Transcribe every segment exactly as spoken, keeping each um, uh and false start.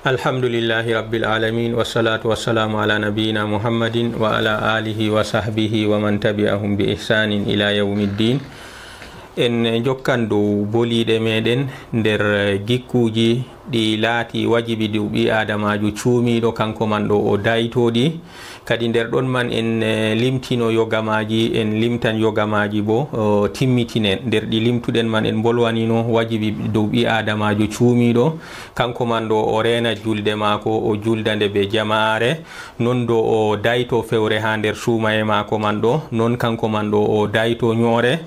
Alhamdulillahi Rabbil Alamin, wassalatu wassalamu ala nabiyyina Muhammadin wa ala alihi wa sahbihi wa man tabi'ahum bi ihsanin ila yawmiddin. En jokkan dow boliiɗe meɗen nder gikkuuji ɗi laati wajibi dow ɓii Aadamaajo cuumiiɗo, kanko man ɗo o daytooɗi. Kadi nder ɗon man en, eh, limtino yoga maaji, en limtan yoga maaji bo, o timmitinen. Nder ɗi limtuɗen man en mbolwanino wajibi dow ɓii Aadamaajo cuumiiɗo, kanko man ɗo o reena julde maako, o julda nde be jamaare, non ɗo o dayto fewre haa nder suumaye maako man ɗo, non kanko man ɗo o dayto nyo'ore.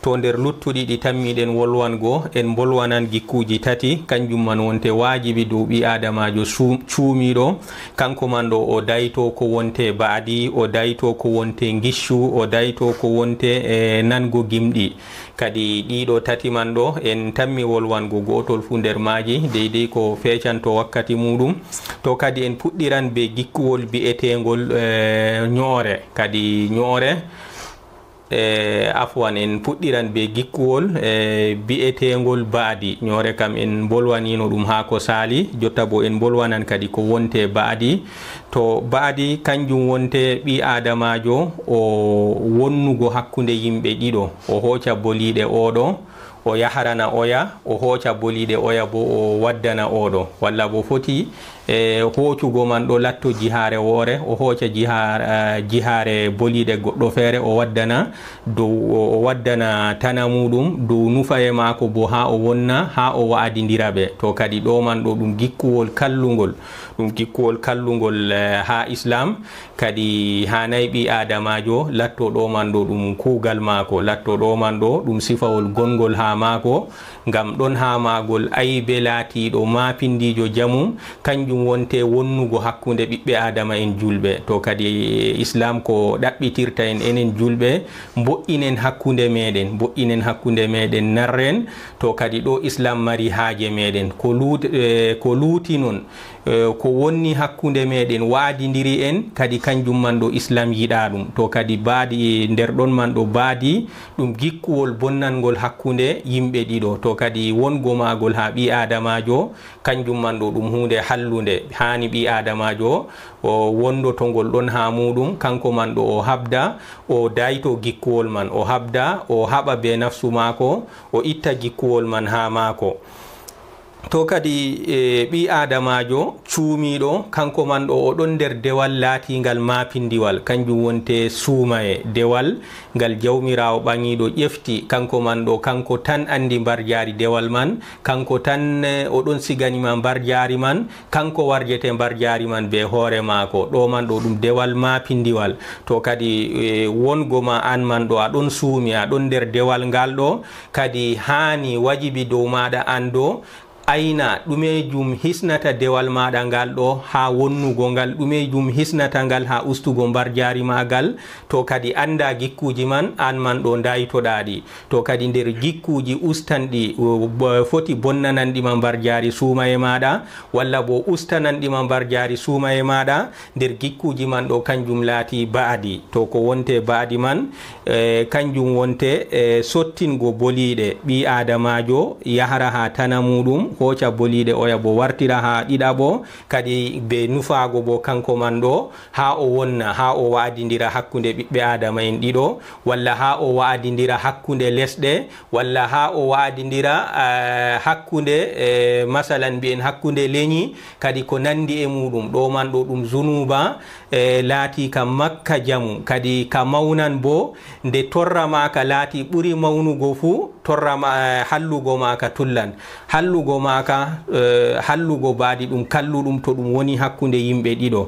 To nder luttuɗi ɗi tammiɗen wolwango, en mbolwanan gikkuuji tati, kanjum man wonte waajibi dow ɓii Aadamaajo su-, cuumiiɗo, kanko man ɗo o dayto ko wonte ba'adi, o dayto ko wonte ngiccu, o dayto ko wonte, eh, nango gimɗi. Kadi ɗiɗo tati man ɗo, en tammi wolwango gootol fuu nder maaji, deydey ko feecanto wakkati muuɗum. To kadi en puɗɗiran be gikkuwol bi'eteengol, eh, nyo'ore. Kadi nyo'ore, eh, afwan, en puɗɗiran be gikkuwol, eh, bi'eteengol ba'adi. Nyo'ore kam en mbolwanino ɗum haa ko saali, jotta bo en mbolwanan kadi ko wonte ba'adi. To ba'adi, kanjum wonte ɓii Aadamaajo o wonnugo hakkunde yimɓe ɗiɗo, o hooca boliiɗe oɗo, o yahrana oya, o hooca boliiɗe oya bo o waddana oɗo. Walla bo foti, e, hoocugo man ɗo latto jihaare woore, o hooca jiha-, eh, jihaare boliiɗe goɗɗo feere, o waddana dow, o, o waddana tana muuɗum, dow nufaye maako bo haa o wonna, haa o wa'adindira ɓe. To kadi ɗo man ɗo ɗum gikkuwol kallungol, ɗum gikkuwol kallungol, eh, haa Islam. Kadi haanay ɓii Aadamaajo latto ɗo man ɗo ɗum kuugal maako, latto ɗo man ɗo ɗum sifawol gongol haa maako, ngam ɗon haa maagol aybe laatiiɗo maapindiijo jamum, kanjum wonte wonnugo hakkunde ɓiɓɓe Aadama en julɓe. To kadi Islam ko ɗaɓɓitirta en enen julɓe, mbo'inen hakkunde meɗen, mbo'inen hakkunde meɗen, narren. To kadi ɗo Islam mari haaje meɗen, ko luut-, eh, ko luuti non, eh, ko wonni hakkunde meɗen, wa'adindiri en, kadi kanjum man ɗo Islam yiɗaa ɗum. To kadi baadi, nder ɗon man ɗo baadi, ɗum gikkuwol bonnangol hakkunde yimɓe ɗiɗo. To kadi wongo maagol haa ɓii Aadamaajo, kanjum man ɗo ɗum huunde hallunde. Haani ɓii Aadamaajo o wondoto ngol ɗon haa muuɗum, kanko man ɗo o habda, o dayto gikkuwol man, o habda, o haɓa be nafsu maako, o itta gikkuwol man haa maako. To kadi, e, ɓii Aadamaajo cuumiiɗo, kanko man ɗo o ɗon nder dewal laatingal maapindiwal, kanjum wonte suumaye, dewal ngal Jawmiraawo Ɓaŋiiɗo ƴefti, kanko man ɗo, kanko tan anndi mbarjaari dewal man, kanko tan, e, o ɗon sigani ma mbarjaari man, kanko warjete mbarjaari man be hoore maako. Ɗo man ɗo ɗum dewal maapindiwal. To kadi, e, wongo ma an man ɗo, a ɗon suumi, a ɗon nder dewal ngal ɗo, kadi haani wajibi dow maaɗa an ɗo, ayna ɗumeejum hisnata dewal maaɗa ngal ɗo haa wonnugo ngal, ɗumeejum hisnata ngal haa ustugo mbarjaari maagal. To kadi annda gikkuuji man, an man ɗo ndaytoɗaa ɗi. To kadi nder gikkuuji ustanɗi, o, bo-, foti bonnananɗi ma mbarjaari suumaye maaɗa, walla bo ustananɗi ma mbarjaari suumaye maaɗa, nder gikkuuji man ɗo, kanjum laati ba'adi. To ko wonte ba'adi man, e, kanjum wonte, e, sottingo boliiɗe. Ɓii Aadamaajo yahra haa tana muuɗum, hooca boliiɗe oya bo wartira haa ɗiɗaɓo, kadi be nufaago bo kanko man ɗo, haa o wonna, haa o wa'adindira hakkunde ɓiɓɓe Aadama en ɗiɗo, walla haa o wa'adindira hakkunde lesɗe, walla haa o wa'adindira, eh, hakkunde, eh, masalan mbi'en hakkunde lenyi, kadi ko nanndi e muuɗum. Ɗo man ɗo ɗum zunuuba, eh, laati ka makka jamu, kadi ka mawnan bo, nde torra maaka laati ɓuri mawnugo fuu, torra ma-, eh, hallugo maaka tullan. Hallugo maaka, eh, hallugo baadi ɗum kalluɗum to ɗum woni hakkunde yimɓe ɗiɗo.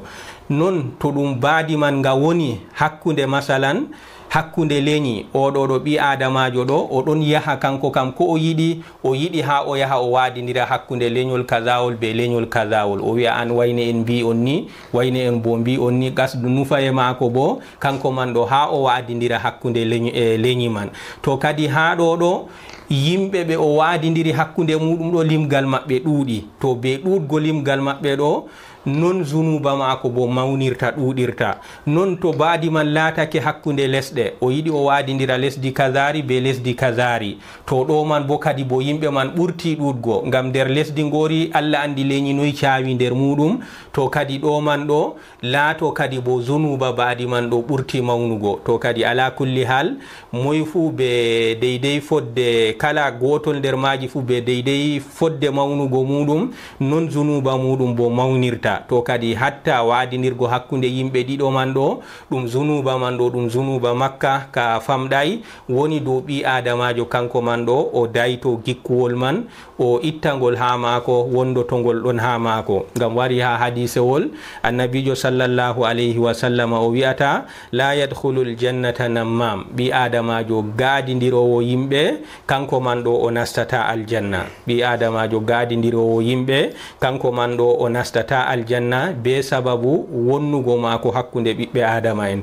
Non to ɗum baadi man nga woni hakkunde masalan, hakkunde lenyi, o ɗo ɗo ɓii Aadamaajo ɗo, o ɗon yaha kanko kam ko o yiɗi, o yiɗi haa o yaha o waadindira hakkunde lenyol kazawol be lenyol kazawol. O wi'a an wayne en mbii on ni, wayne en bo mbii on ni, gasdu nufaye maako bo, kanko man ɗo haa o waadindira hakkunde lenyi, e lenyi man. To kadi haa ɗo ɗo, yimɓe ɓe o waadindiri hakkunde muuɗum ɗo, limgal maɓɓe ɗuuɗi. To be ɗuuɗgo limgal maɓɓe ɗo, Non zunuuba maako bo mawnirta, ɗuuɗirta. Non to baadi man laatake hakkunde lesɗe, o yiɗi o waadindira lesdi kazaari be lesdi kazaari, to ɗo man bo kadi bo yimɓe man ɓurti ɗuuɗgo, ngam nder lesdi ngoori Allah anndi lenyi noy caawi nder muuɗum, to kadi ɗo man ɗo laato kadi bo zunuuba baadi man ɗo ɓurti mawnugo. To kadi alaa kulli haal, moy fuu be deydey fodde, kala gootol nder maaji fuu be deydey fodde mawnugo muuɗum, non zunuuba muuɗum bo mawnirta. To kadi hatta waadindirgo hakkunde yimɓe ɗiɗo man ɗo, ɗum zunuuba man ɗo, ɗum zunuuba makka ka famɗay, woni dow ɓii aadamaajo kanko man ɗo, o dayto gikkuwol man, o ittangol haa maako, wondotongol ɗon haa maako. Ngam wari haa hadiisewol, Annabiijo sallallahu alayhi wa sallama o wi'ata, "La yadkhulul jannata nammam." Ɓii aadamaajo gaadindiroowo yimɓe, kanko man ɗo o nastata aljanna. Ɓii aadamaajo gaadindiroowo yimɓe, kanko man ɗo o nastata aljanna be sababu wonnugo maako hakkunde ɓiɓɓe aadama'en.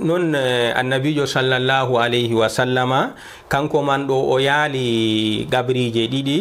Non, eh, Annabiijo sallallahu alayhi wa sallama, kanko man ɗo o yaali gabriije ɗiɗi,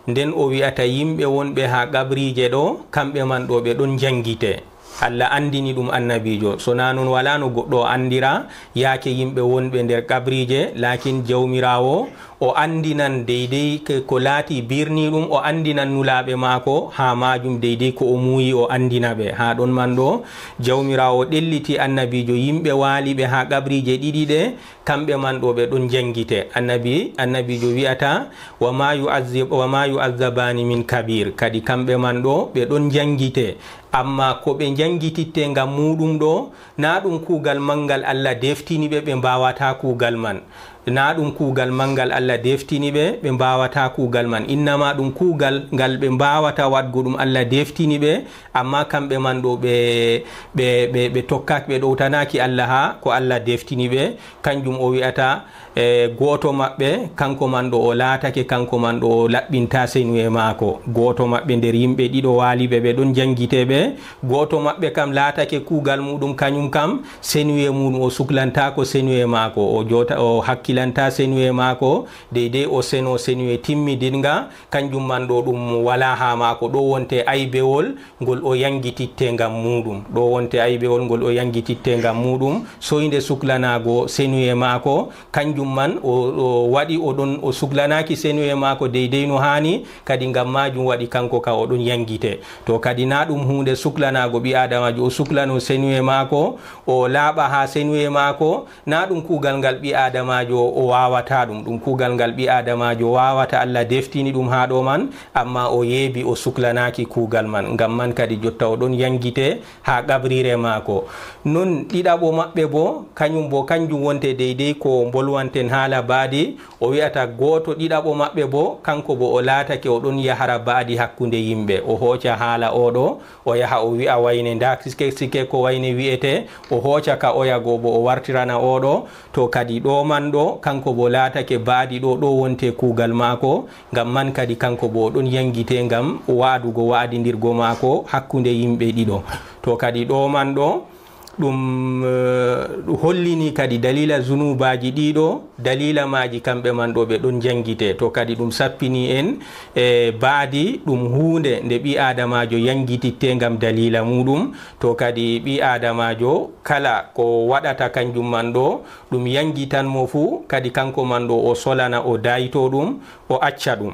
nden o wi'ata yimɓe wonɓe haa gabriije ɗo, kamɓe man ɗo ɓe ɗon njanngite. Allah anndini ɗum Annabiijo. So naa non, walaa no goɗɗo o anndira yaake yimɓe wonɓe nder gabriije, laakin Jawmiraawo o anndinan deydey ke-, ko laati birniiɗum, o anndinan nulaaɓe maako haa maajum deydey ko o muuyi o anndina ɓe. Haa ɗon man ɗo, Jawmiraawo ɗelliti Annabiijo yimɓe waaliɓe haa gabriije ɗiɗi ɗe, kamɓe man ɗo ɓe ɗon njanngite. Annabi, Annabiijo wi'ata, "Wa ma yu'azzib-, wa ma yu'azzabaani min kabir." Kadi kamɓe man ɗo ɓe ɗon njanngite. Ammaa ko ɓe njanngititte ngam muuɗum ɗo, naa ɗum kuugal manngal Allah deftini ɓe, ɓe mbaawataa kuugal man. Naa ɗum kuugal manngal Allah deftini ɓe, ɓe mbaawataa kuugal man. Innama ɗum kuugal ngal ɓe mbaawata waɗgo ɗum Allah deftini ɓe, ammaa kamɓe man ɗo ɓe, ɓe, ɓe, ɓe tokkaaki, ɓe ɗowtanaaki Allah haa ko Allah deftini ɓe. Kanjum o wi'ata, e, gooto maɓɓe, kanko man ɗo o laatake, kanko man ɗo o laɓɓinta senuye maako. Gooto maɓɓe nder yimɓe ɗiɗo waaliɓe ɓe ɗon njanngite ɓe, gooto maɓɓe kam laatake kuugal muuɗum, kanyum kam senuye muuɗum o suklantaako senuye maako, o joota, o hakkilanta senuye maako, deydey o seno senuye timmidinga, kanjum man ɗo ɗum walaa haa maako. Ɗo wonte aybewol ngol o yanngititte ngam muuɗum. Ɗo wonte aybewol ngol o yanngititte ngam muuɗum, soynde suklanaago senuye maako, kanjum man o, o waɗi o ɗon, o suklanaaki senuye maako deydey no haani, kadi ngam maajum waɗi kanko ka o ɗon yanngite. To kadi naa ɗum huunde suklanaago ɓii aadamaajo, o suklano senuye maako, o laaɓa haa senuye maako, naa ɗum kuugal ngal ɓii aadamaajo o waawata ɗum. Ɗum kuugal ngal ɓii aadamaajo waawata, Allah deftini ɗum haa ɗo man, ammaa o yeebi, o suklanaaki kuugal man. Ngam man kadi jotta o ɗon yanngite haa qabriire maako. Non ɗiɗaɓo maɓɓe boo, kanyum boo, kanjum wonte deydey ko mbolwanten haala baadi. O wi'ata gooto ɗiɗaɓo maɓɓe boo, kanko boo o laatake o ɗon yahara baadi hakkunde yimɓe. O hooca haala oo ɗo, o yaha o wi'a wayne, ndaa sike, sike ko wayne wi'ete, o hooca ka oya goo boo o wartirana oo ɗo. To kadi ɗo man ɗo, kanko boo laatake baadi ɗo, ɗo wonte kuugal maako. Ngam man kadi kanko boo o ɗon yanngite ngam wa'adugo wa'adindirgo maako hakkunde yimɓe ɗiɗo. To kadi ɗo man ɗo, ɗum, eh, ɗum hollini kadi daliila zunuubaaji ɗiɗo, daliila maaji kamɓe man ɗo ɓe ɗon njanngite. To kadi ɗum sappini en, e baadi ɗum huunde nde ɓii aadamaajo yanngititte ngam daliila muuɗum. To kadi ɓii aadamaajo kala ko waɗata kanjum man ɗo, ɗum yanngitan mo fuu, kadi kanko man ɗo o solana, o daayto ɗum, o acca ɗum.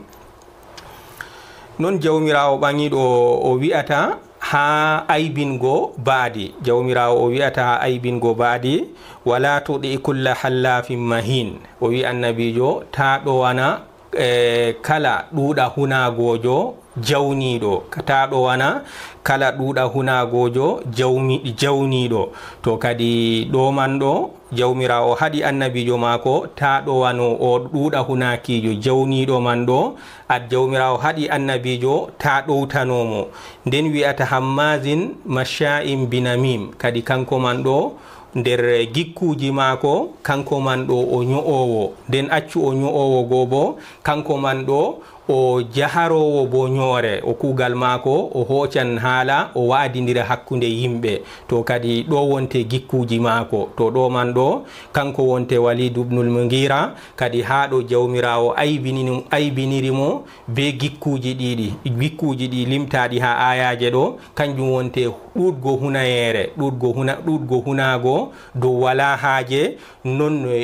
Non Jawmiraawo ɓaŋiiɗo o wi'ata haa aybingo baadi. Jawmiraawo o wi'ata haa aybingo baadi, "Wala tuɗi kulla hallafin mahin." O wi'i annabiijo, "Taa ɗowana, eh, kala ɗuuɗa hunaagoojo jawniiɗo." Taa ɗowana kala ɗuuɗa hunaagoojo jawmi-, jawniiɗo. To kadi ɗo man ɗo, Jawmiraawo haɗi annabiijo maako taa ɗowano o ɗuuɗa hunaakiijo jawniiɗo man ɗo. Ad Jawmiraawo haɗi annabiijo taa ɗowtano mo. Nden wi'ata hammazin masha'in binamim. Kadi kanko man ɗo nder gikkuuji maako, kanko man ɗo o nyo'oowo. Nden accu o nyo'oowo goo boo, kanko man ɗo O jaharoowo bo nyoore, o kuugal maako, o hoocan haala, o wa'adindira hakkunde yimɓe. To kadi ɗo wonte gikkuuji maako. To ɗo man ɗo, kanko wonte Walid ibnul Mughira, kadi haa ɗo Jawmiraawo aybinini-, aybiniri mo be gikkuuji ɗiɗi, gikkuuji ɗi limtaaɗi haa aayaaje ɗo, kanjum wonte ɗuuɗgo hunayeere, ɗuuɗgo huna-, ɗuuɗgo hunaago dow walaa haaje, non, e,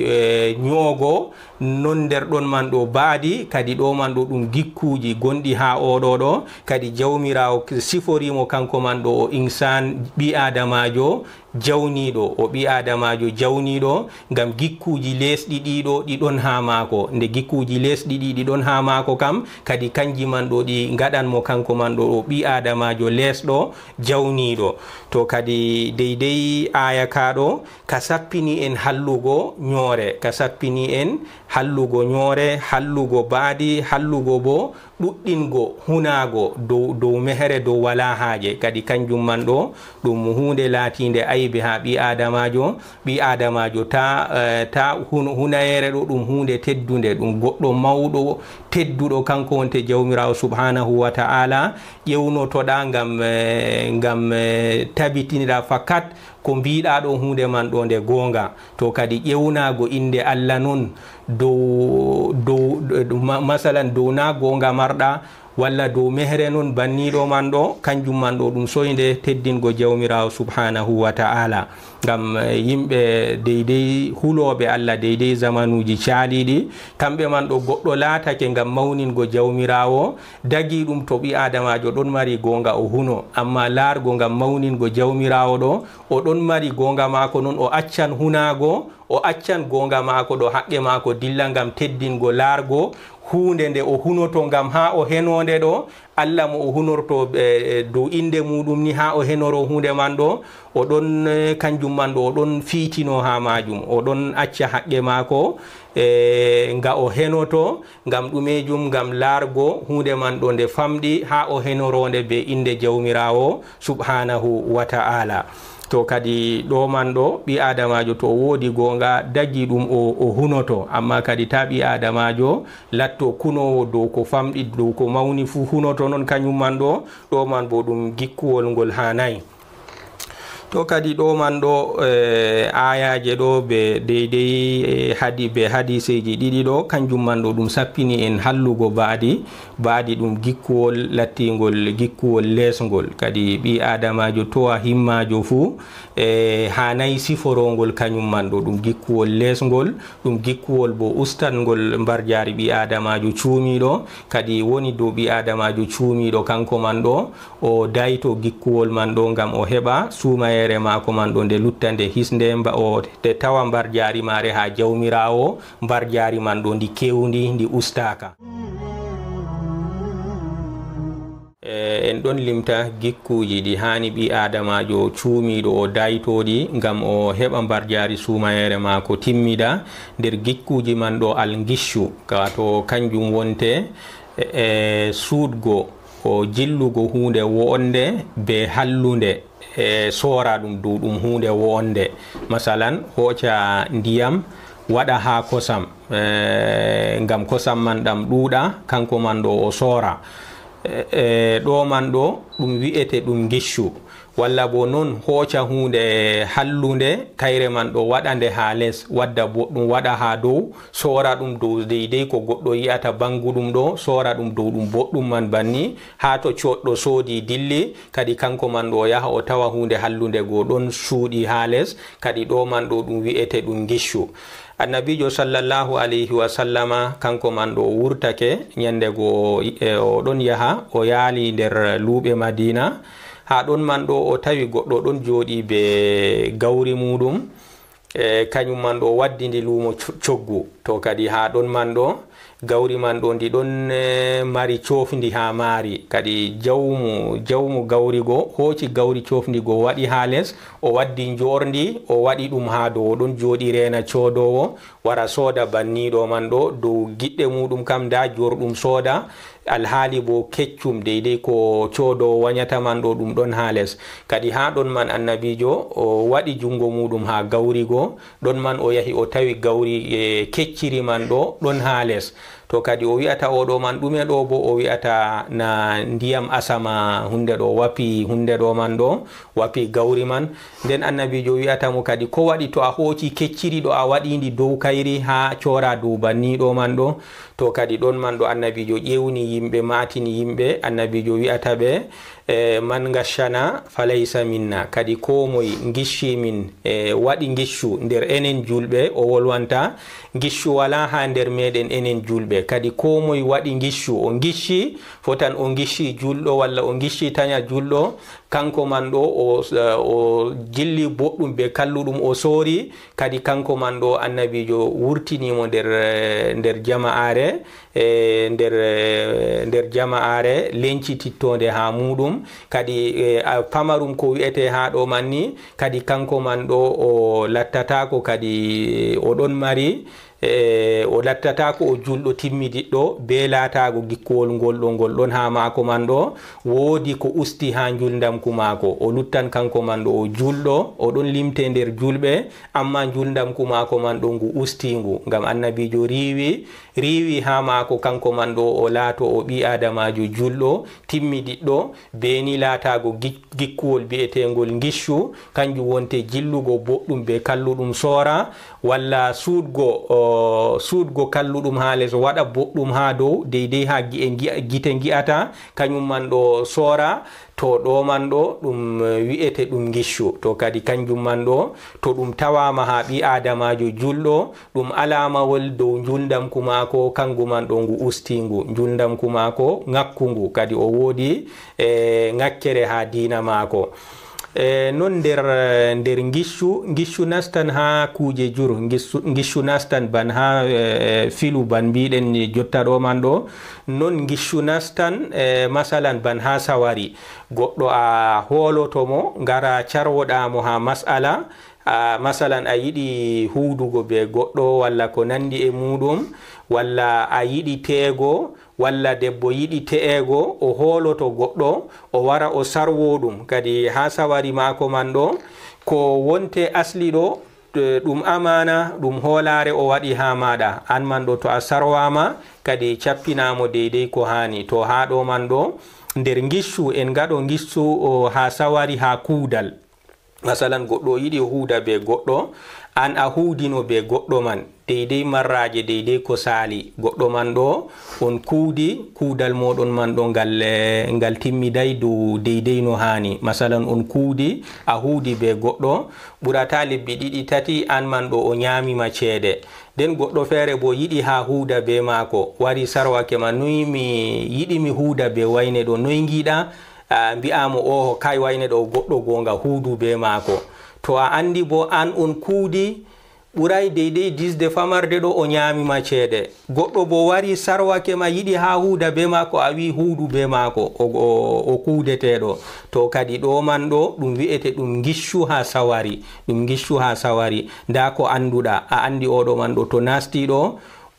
e, nyo'ogo, non nder ɗon man ɗo baadi, kadi ɗo man ɗo ɗum gikkuuji gonɗi haa oɗo ɗo, kadi Jawmiraawo sifori mo kanko man ɗo o insan, ɓii aadamaajo jawniiɗo, o ɓii aadamaajo jawniiɗo, ngam gikkuuji leesɗi ɗiɗo ɗi ɗon haa maako. Nde gikkuuji leesɗi ɗi ɗi ɗon haa maako kam, kadi kanji man ɗo ɗi ngaɗan mo kanko man ɗo o ɓii aadamaajo leesɗo, jawniiɗo. To kadi deydey aaya ka ɗo, ka sappini en hallugo nyoore, ka sappini en hallugo nyoore, hallugo baadi, hallugo bo ɗuɗɗingo hunaago dow, dow mehere, dow walaa haaje. Kadi kanjum man ɗo, ɗum huunde laatiinde aybe haa ɓii aadamaajo. Ɓii aadamaajo ta, eh, ta hun-, hunayeere ɗo, ɗum huunde teddunde, ɗum goɗɗo mawɗo, tedduɗo, kanko wonte Jawmiraawo subhaanahu wa ta'ala, ƴewnotoɗa ngam, eh, ngam, eh, tabitiniɗa fakat ko mbiɗa ɗo huunde man ɗo nde goonga. To kadi ƴewnaago innde Allah non dow, dow, dow, ma-, masalan, dow na goonga marɗa, walla dow mehere non banniiɗo man ɗo, kanjum man ɗo ɗum soynde teddingo Jawmiraawo subhaanahu wa ta'ala. Ngam, eh, yimɓe deydey hulooɓe Allah deydey zamanuuji caaliiɗi, kamɓe man ɗo goɗɗo laatake ngam mawningo Jawmiraawo, dagi ɗum to ɓii aadamaajo ɗon mari goonga o huno, ammaa laargo ngam mawningo Jawmiraawo ɗo, o ɗon mari goonga maako non o accan hunaago, o accan goonga maako ɗo haqqe maako dilla ngam teddingo laargo huunde nde o hunoto ngam haa o henoo nde ɗo, Allah mo o hunorto, eh, dow innde muuɗum ni haa o henoro huunde man ɗo, o ɗon, eh, kanjum man ɗo, o ɗon fiitino haa maajum, o ɗon acca haqqe maako, eh, nga o henoto, ngam ɗumeejum, ngam laargo huunde man ɗo nde famɗi haa o henoro nde be innde Jawmiraawo subhaanahu wa ta'ala. To kadi ɗo man ɗo, ɓii aadamaajo to o woodi goonga, dagi ɗum o, o hunoto, ammaa kadi ta ɓii aadamaajo latto kunoowo dow ko famɗi, dow ko mawni fuu hunoto non kanyum man ɗo, ɗo man bo ɗum gikkuwol ngol haanaay. To kadi ɗo man ɗo, eh, aayaaje ɗo be deydey, eh, hadi-, be hadiseeji ɗiɗi ɗo, kanjum man ɗo ɗum sappini en hallugo baadi, baadi ɗum gikkuwol lattingol gikkuwol leesngol. Kadi ɓii aadamaajo towa himmaajo fuu, eh, haanaay siforongol kanyum man ɗo ɗum gikkuwol leesngol, ɗum gikkuwol bo ustangol mbarjaari ɓii aadamaajo cuumiiɗo, kadi woni dow ɓii aadamaajo cuumiiɗo kanko man ɗo, o dayto gikkuwol man ɗo ngam o heɓa suumayeere maako man ɗo nde lutta nde hisnde mba-, o te tawa mbarjaari maare haa Jawmiraawo, mbarjaari man ɗo ndi kewndi, ndi ustaaka. E, en ɗon limta gikkuuji ɗi haani ɓii aadamaajo cuumiiɗo o daytooɗi ngam o heɓa mbarjaari suumayeere maako timmida. Nder gikkuuji man ɗo alngishu, ka wato kanjum wonte, e, e, suuɗgo, o jillugo huunde wo'onde be hallunde, e, soora ɗum dow ɗum huunde wo'onde. Masalan, hooca ndiyam, waɗa haa kosam, e, ngam kosam man ɗam ɗuuɗa, kanko man ɗo o soora. E, e, ɗo man ɗo ɗum wi'ete ɗum ngiccu. Walla bo non hooca huunde hallunde, kayre man ɗo waɗa nde haa les, wadda boɗɗum waɗa haa dow, soora ɗum dow deydey ko goɗɗo yi'ata banguɗum ɗo, soora ɗum dow ɗum boɗɗum man banni, haa to coodɗo soodi dilli, kadi kanko man ɗo o yaha o tawa huunde hallunde go ɗon suuɗi haa les, kadi ɗo man ɗo ɗum wi'ete ɗum ngiccu. Annabiijo sallallahu alayhi wa sallama, kanko man ɗo o wurtake, nyande go o, e, o ɗon yaha, o yaali nder luuɓe Madiina. Haa ɗon man ɗo o tawi goɗɗo ɗon jooɗi be gawri muuɗum, e, kanyum man ɗo o waddi ndi luumo co-, coggu. To kadi haa ɗon man ɗo, gawri man ɗo ndi ɗon, e, mari coofndi haa maari. Kadi jawmu, jawmu gawri go hooci gawri coofndi go waɗi haa les, o waddi njoorndi, o waɗi ɗum haa dow, o ɗon jooɗi reena coodoowo, wara sooda banniiɗo man ɗo dow giɗɗe muuɗum kam, ndaa jorɗum sooda, alhaali boo keccum, deydey ko coodoowo wanyata man ɗo, ɗum ɗon haa les. Kadi haa ɗon man annabiijo o waɗi junngo muuɗum haa gawri go, ɗon man o yahi o tawi gawri, e, kecciri man ɗo, ɗon haa les. To kadi o wi'ata o ɗo man ɗume ɗo boo, o wi'ata na ndiyam asama huunde ɗo wapi huunde ɗo man ɗo, wapi gawri man. Nden annabiijo wi'ata mo kadi, "Ko waɗi to a hooci kecciri ɗo a waɗi ndi dow kayri haa coora dow banni ɗo man ɗo?" To kadi ɗon man ɗo annabiijo ƴeewni yimɓe, maatini yimɓe, annabiijo wi'ata ɓe, e, "Man gashshana falaysa minna." Kadi koo moy ngicci min, e, waɗi ngiccu nder enen juulɓe, o wolwanta, ngiccu walaa haa nder meeɗen enen juulɓe. Kadi koo moy waɗi ngiccu, o ngicci, fotan o ngicci juulɗo walla o ngicci tanya juulɗo, kanko man ɗo o, o jilli boɗɗum bee kalluɗum o soori, kadi kanko man ɗo annabiijo wurtini mo nder, nder jama'aare, e nder, nder jama'aare lencitittoonde haa muuɗum. Kadi, e, a, pamarum ko wi'ete haa ɗo man ni, kadi kanko man ɗo o lattataako, kadi o ɗon mari, e, o lattataako o juulɗo timmidiɗɗo bee laataago gikkuwol ngol ɗo, ngol ɗon haa maako man ɗo. Woodi ko usti haa njuulndamku maako. O luttan kanko man ɗo o juulɗo, o ɗon limte nder juulɓe, ammaa njuulndamku maako man ɗo ngu usti ngu. Ngam annabiijo riiwi, riiwi haa maako kanko man ɗo o laato o ɓii-aadamaajo juulɗo, timmidiɗɗo, bee ni laataago gi-, gikkuwol bi'eteengol ngiccu, kanjum wonte jillugo boɗɗum bee kalluɗum soora, walla suuɗgo, o, suuɗgo kalluɗum haa les, waɗa boɗɗum haa dow, deydey haa gi'e ngi'a-, gite ngi'ata, kanjum man ɗo soora, to ɗo man ɗo ɗum, e, wi'ete ɗum ngiccu. To kadi kanjum man ɗo, to ɗum tawaama haa ɓii-aadamaajo juulɗo, ɗum alaamawol dow njuulndamku maako, kangu man ɗo ngu ustiingu, njuulndamku maako ŋakkungu, kadi o woodi, e, ŋakkere haa diina maako. E, non nder, nder ngiccu, ngiccu nastan haa kuuje jur, ngiccu, ngiccu nastan ban haa, e, filu ban mbiɗen ni jotta ɗo man ɗo, non ngiccu nastan, e, masalan ban haa sawari. Goɗɗo a hooloto mo, ngara carwoɗa mo haa mas'ala, a, masalan, a yiɗi huudugo bee goɗɗo, walla ko nanndi e muuɗum, walla a yiɗi te'ego, walla debbo yiɗi te'ego, o hooloto goɗɗo, o wara o sarwo ɗum. Kadi haa sawari maako man ɗo, ko wonte asli ɗo, e, ɗum amaana, ɗum hoolaare o waɗi haa maaɗa. Aan man ɗo, to a sarwaama, kadi cappinaa mo deydey ko haani. To haa ɗo man ɗo, nder ngiccu, en ngaɗo ngiccu, o, haa sawari, haa kuudal. Masalan, goɗɗo o yiɗi o huuda bee goɗɗo, aan a huudino bee goɗɗo man, deydey marraaje, deydey ko saali. Goɗɗo man ɗo, on kuudi, kuudal mooɗon man ɗo ngal, eh, ngal timmiday dow deydey no haani. Masalan, on kuudi, a huudi bee goɗɗo, ɓurataa lebbi ɗiɗi, tati, aan man ɗo o nyaami ma ceede. Nden goɗɗo feere boo yiɗi haa huuda bee maako, wari sarwake ma, "Noy mi yiɗi mi huuda bee wayne ɗo, noy ngiɗa?" A, mbi'a mo, "Ooho, kay wayne ɗo goɗɗo goonga, huudu bee maako." To a anndi boo aan on kuudi, ɓuray deydey disde famarde ɗo o nyaami ma ceede. Goɗɗo boo wari sarwake ma, yiɗi haa huuda bee maako, a wi'i huudu bee maako, o, o, o kuudeteeɗo. To kadi ɗo man ɗo, ɗum wi'ete ɗum ngiccu haa sawari, ɗum ngiccu haa sawari. Ndaa ko annduɗa, a anndi oo ɗo man ɗo to naasti ɗo,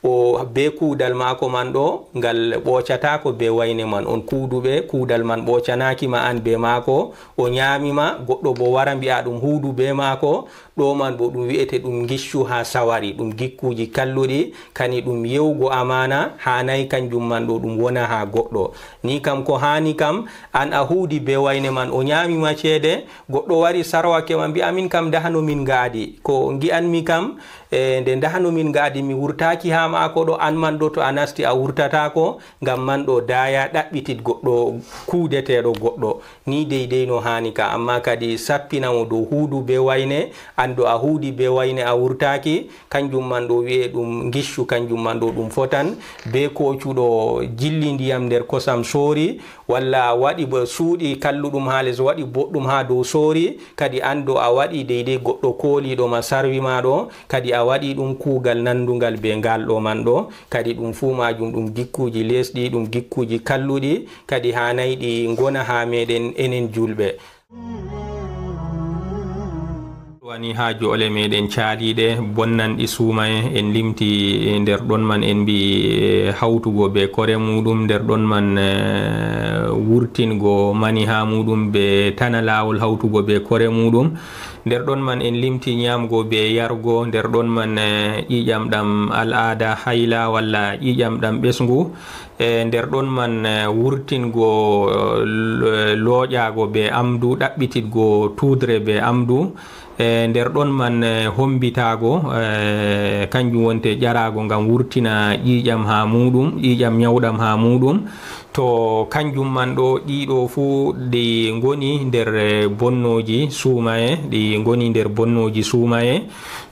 o bee kuudal maako man ɗo, ngal ɓoocataako bee wayne man. On kuuduɓe, kuudal man ɓoocanaaki ma aan bee maako, o nyaami ma, goɗɗo boo wara mbi'a ɗum huudu bee maako, ɗo man boo ɗum wi'ete ɗum ngiccu haa sawari, ɗum gikkuuji kalluɗi, kani ɗum ye'ugo amaana, haanay kanjum man ɗo ɗum wona haa goɗɗo. Ni kam ko haani kam, aan a huudi bee wayne man, o nyaami ma ceede, goɗɗo wari sarwake ma, mbi'a min kam ndahano min ngaadi. Ko ngi'anmi kam, e, nde ndahano min ngaadi, mi wurtaaki haa maako ɗo, aan man ɗo to a naasti a wurtataako, ngam man ɗo daaya ɗaɓɓitit goɗɗo kuudeteeɗo goɗɗo. Ni deydey no haani ka, ammaa kadi sappina mo dow huudu bee wayne, aan ɗo a huudi bee wayne a wurtaaki, kanjum man ɗo wi'e ɗum ngiccu, kanjum man ɗo ɗum fotan. Bee koocuɗo jilli ndiyam nder kosam soori, walla waɗi ba suuɗi kalluɗum haa les, waɗi boɗɗum haa dow soori, kadi aan ɗo a waɗi deydey goɗɗo kooliiɗo ma sarwi ma ɗo, kadi a waɗi ɗum kuugal nanndungal bee ngal ɗo man ɗo, kadi ɗum fuu maajum ɗum gikkuuji leesɗi, ɗum gikkuuji kalluɗi, kadi haanay ɗi ngona haa meeɗen enen juulɓe. Wani haa joole meɗen caaliiɗe, bonnanɗi suumaye, en limti nder ɗon man, en mbi, eh, hawtugo be kore muɗum, nder ɗon man, eh, wurtingo mani haa muɗum be tana laawol hawtugo be kore muɗum, nder ɗon man en limti nyaamgo be yargo, nder ɗon man, eh, ƴiiƴam ɗam al'aada hayla walla ƴiiƴam ɗam ɓesngu, eh, nder ɗon man, eh, wurtingo, eh, lo-, looƴaago be amdu, ɗaɓɓititgo tuudre be amdu, eh, nder ɗon man, eh, hombitaago, eh, kanjum wonte ƴaraago ngam wurtina ƴiiƴam haa muuɗum, ƴiiƴam nyawɗam haa muuɗum. To kanjum man ɗo, ɗiɗo fuu ɗi ngoni nder, eh, bonnooji suumaye, ɗi ngoni nder bonnooji suumaye.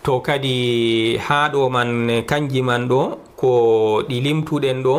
To kadi haa ɗo man, kanji man ɗo, ko ɗi limtuɗen ɗo,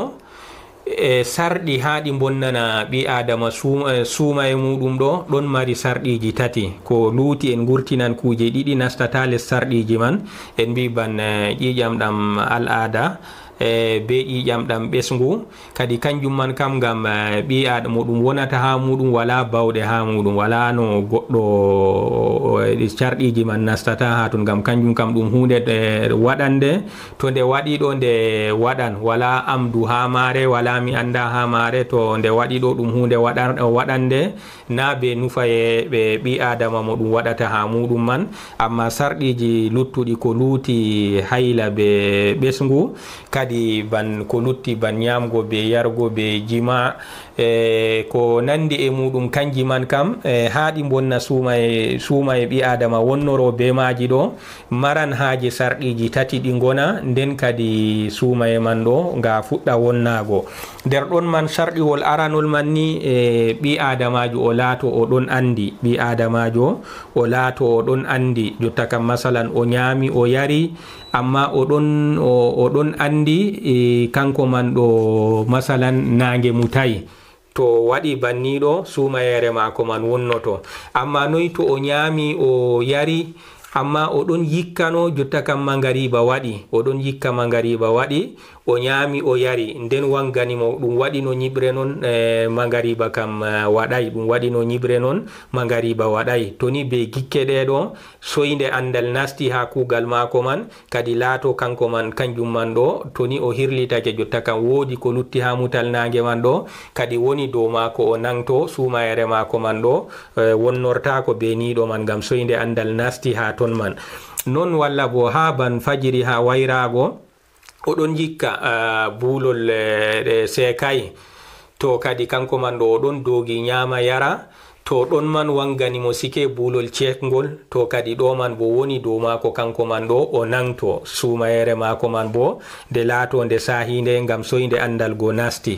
e sarɗi haa ɗi mbonnana ɓii Aadama suum-, eh, suumaye muuɗum ɗo, ɗon mari sarɗiiji tati. Ko luuti en ngurtinan kuuje ɗiɗi nastata les sarɗiiji man. En mbi ban, eh, ƴiiƴam ɗam al'aada, eh, be ƴiiƴam ɗam ɓesngu. Kadi kanjum man kam ngam, eh, ɓii Aadama mo ɗum wonata haa muuɗum, walaa bawɗe haa muuɗum, walaa no goɗɗo, eh, ɗi sarɗiiji man nastata haa ton, ngam kanjum kam ɗum huunde, eh, waɗande. To nde waɗi ɗo, nde waɗan, walaa amdu haa maare, walaa mi annda haa maare. To nde waɗi ɗo, ɗum huunde waɗar-, waɗande, naa be nufaye ɓe ɓii Aadama mo ɗum waɗata haa muuɗum man. Ammaa sarɗiiji luttuɗi ko luuti hayla be ɓesngu, kadi ban ko lutti ban nyaamgo be yargo be jima, e ko nandi e muuɗum, kanji man kam, e haa ɗi mbonna suumaye, suumaye ɓii Aadama wonnoro be maaji ɗo, maran haaje sarɗiiji tati ɗi ngona, nden kadi suumaye man ɗo nga fuɗɗa wonnaago. Nder ɗon man sarɗiwol aranol man ni, e ɓii Aadamaajo o laato o ɗon andi, ɓii Aadamaajo o laato o ɗon andi, jotta kam masalan o nyaami o yari, amma o ɗon, o, o ɗon andi, e, kanko man ɗo masalan naange mutaay. To waɗi banniiɗo, suumayeere maako man wonnoto. Amma noy to o nyaami, o yari, amma o ɗon yikkano, jotta kam mangariba waɗi, o ɗon yikka mangariba waɗi, o nyaami, o yari, nden wangani mo, ɗum waɗino nyiɓre non, eh, mangariba kam, eh, waɗay, ɗum waɗino nyiɓre non, mangariba waɗay. To ni be gikke ɗe ɗo, soynde andal nasti haa kuugal maako man, kadi laato kanko man, kanjum man ɗo, to ni o hirlitake, jotta kam woodi ko lutti haa mutal naange man ɗo, kadi woni dow maako o nangto suumayere maako man ɗo, eh, wonnortaako be niiɗo man, ngam soynde andal nasti haa ton man. Non walla bo haa ban fajiri haa wayraago, o ɗon yikka, ah, buulol, eh, ɗe seekay. To kadi kanko man ɗo o ɗon doogi nyaama yara, to ɗon man wangani mo sike buulol ceekngol, to kadi ɗo man bo woni dow maako kanko man ɗo o nangto suumayere maako man bo, nde laato nde saahiinde ngam soynde andal go nasti.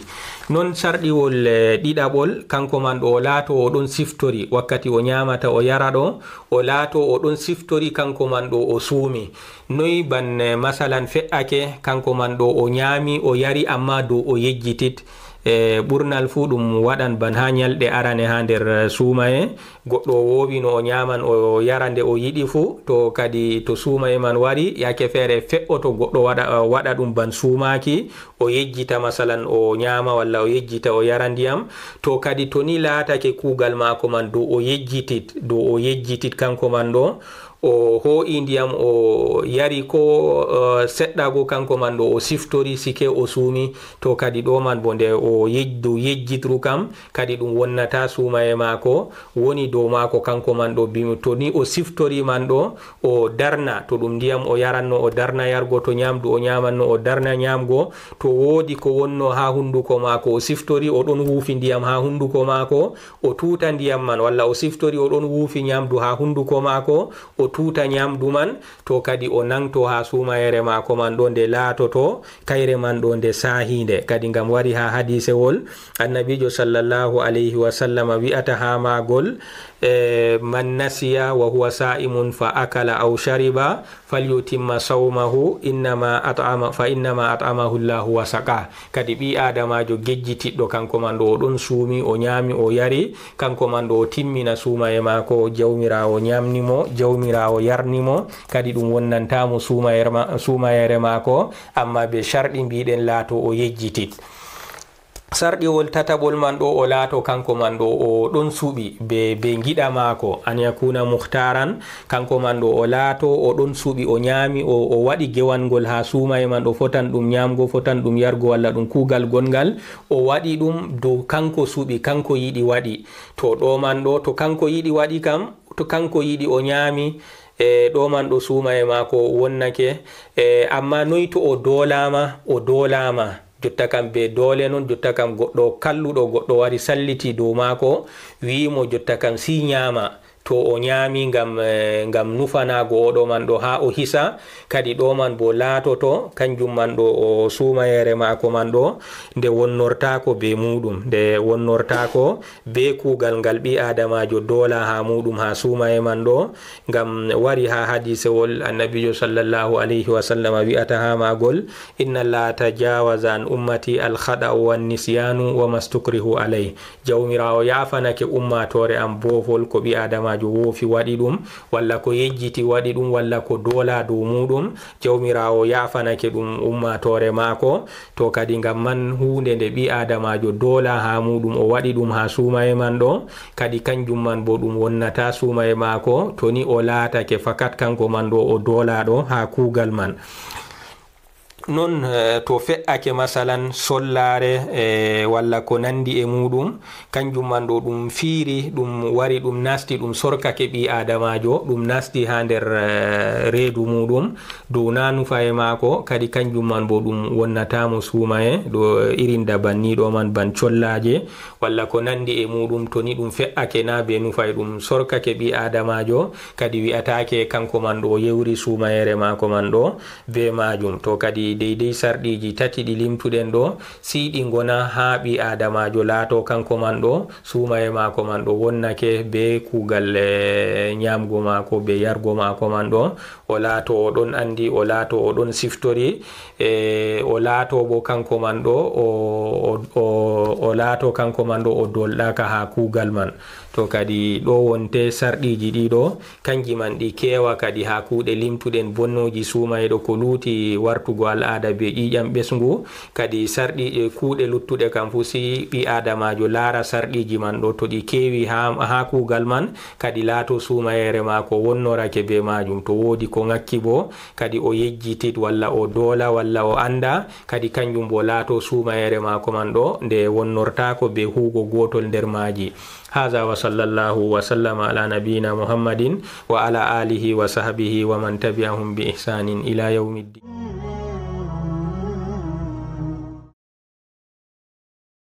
Non sarɗiwol, eh, ɗiɗaɓol, kanko man ɗo o laato o ɗon siftori wakkati o nyaamata o yara ɗo, o laato o ɗon siftori kanko man ɗo o suumi. Noy ban, eh, masalan fe'ake, kanko man ɗo o nyaami, o yari, amma dow o yejjitit. E ɓurnal fuu ɗum waɗan ban haa nyalɗe arane haa nder, eh, suumaye. Goɗɗo o woowi no o nyaaman, o yara nde o yiɗi fuu. To kadi to suumaye man wari, yaake feere fe'oto goɗɗo waɗa, eh, waɗa ɗum ban suumaaki, o yejjita masalan o nyaama walla o yejjita o yara ndiyam. To kadi to ni laatake kuugal maako man dow o yejjitit, dow o yejjitit kanko man ɗo, o hoo'i ndiyam, o yari ko, eh, seɗɗa go kanko man ɗo, o siftori sike o suumi, to kadi ɗo man bo nde o yej-, dow yejjitru kam, kadi ɗum wonnata suumaye maako, woni dow maako kanko man ɗo, bi-, to ni o siftori man ɗo, o darna, to ɗum ndiyam o yaranno, o darna yargo, to nyaamdu o nyaamanno, o darna nyaamgo, to woodi ko wonno haa hunduko maako, o siftori, o ɗon wuufi ndiyam haa hunduko maako, o tuuta ndiyam man, walla o siftori, o ɗon wuufi nyaamdu haa hunduko maako, o tuuta nyaamdu man, to kadi o nangto haa suumayere maako man ɗo nde laatoto, kayre man ɗo nde saahiinde. Kadi ngam wari haa hadiisewol, Annabiijo sallallahu alayhi wa sallama wi'ata haa maagol, eh, "Man nasiya wa huwa saa'imun fa akala aw shariba, falyutimma sawmahu, innama at'ama, fa innama at'amahu Allahu wa saqa." Kadi ɓii Aadamaajo gejjitiɗɗo, kanko man ɗo o ɗon suumi, o nyaami, o yari, kanko man ɗo o timmina suumaye maako, Jawmiraawo nyaamni mo, Jawmiraawo yarni mo, kadi ɗum wonnanta mo suumayere ma-, suumayere maako, amma be sharɗi mbiɗen laato o yejjitit. Sarɗiwol tataɓol man ɗo, o laato kanko man ɗo o ɗon suɓi be, be giɗa maako, an yakuna muhtaran, kanko man ɗo o laato o ɗon suɓi, o nyaami, o, o waɗi gewangol haa suumaye man ɗo, fotan ɗum nyaamgo, fotan ɗum yargo, walla ɗum kuugal gongal, o waɗi ɗum dow kanko suɓi, kanko yiɗi waɗi. To ɗo man ɗo, to kanko yiɗi waɗi kam, to kanko yiɗi o nyaami, e ɗo man ɗo suumaye maako wonnake, e amma noy to o doolaama, o doolaama, jotta kam be doole non, jotta kam goɗɗo kalluɗo, goɗɗo wari salliti dow maako, wi'i mo jotta kam si nyaama, to o nyaami ngam, eh, ngam nufanaago oɗo man ɗo haa o hisa, kadi ɗo man bo laatoto, kanjum man ɗo o suumayeere maako man ɗo, nde wonnortaako be muuɗum, nde wonnortaako be kuugal ngal ɓii aadamaajo doola haa muuɗum haa suumaye man ɗo, ngam wari haa hadiisewol Annabiijo sallallahu alayhi wa sallama wi'ata haa maagol, "Inna Allaha tajawaza an ummati al-khada'u wan nisyanu wa mastukrihu alayh." Jawmiraawo yaafanake ummaatoore am boofol ko ɓii aadamaajo woofi waɗi ɗum, walla ko yejjiti waɗi ɗum, walla ko doola dow muuɗum. Jawmiraawo yaafanake ɗum ummaatoore maako. To kadi ngam man huunde nde ɓii aadamaajo doola haa muuɗum, o waɗi ɗum haa suumaye man ɗo, kadi kanjum man bo ɗum wonnata suumaye maako, to ni o laatake fakat kanko man ɗo o doolaaɗo haa kuugal man. Non, eh, to fe'ake masalan sollaare, eh, walla ko nandi e muuɗum, kanjum man ɗo ɗum fiiri, ɗum wari, ɗum nasti, ɗum sorkake ɓii aadamaajo, ɗum nasti haa nder, eh, reedu muuɗum, dow na nufaye maako, kadi kanjum man bo ɗum wonnata mo suumaye, ɗo, eh, irin da banni ɗo man ban collaaje, walla ko nandi e muuɗum, to ni ɗum fe'ake na be nufaye, ɗum sorkake ɓii aadamaajo, kadi wi'ataake kanko man ɗo o yewri suumayeere maako man ɗo, be maajum. To kadi deydey sarɗiiji tati ɗi limtuɗen ɗo, sey ɗi ngona haa ɓii aadamaajo laato kanko man ɗo, suumaye maako man ɗo wonnake be kuugal, eh, nyaamgo maako, be yargo maako man ɗo, o laato o ɗon anndi, o laato o ɗon siftori, e o laato bo kanko man ɗo, o, o, o, o laato kanko man ɗo o doolɗaaka haa kuugal man. To kadi ɗo wonte sarɗiiji ɗiɗo, kanji man ɗi keewa kadi haa kuuɗe limtuɗen bonnooji suumayɗo ko luuti wartugo al'aada be ƴiiƴam ɓesngu. Kadi sarɗi, e kuuɗe luttuɗe kam fuu, si ɓii aadamaajo laara sarɗiiji man ɗo, to ɗi keewi haa, haa kuugal man, kadi laato suumayeere maako wonnorake be maajum. To woodi ko ŋakki bo, kadi o yejjitit walla o doola walla o annda, kadi kanjum bo laato suumayeere maako man ɗo, nde wonnortaako be huugo gootol nder maaji. Haza wa sallallahu wa sallama ala nabiyina Muhammadin wa ala alihi wa sahbihi wa man tabi'ahum bi ihsanin ila yawmiddin.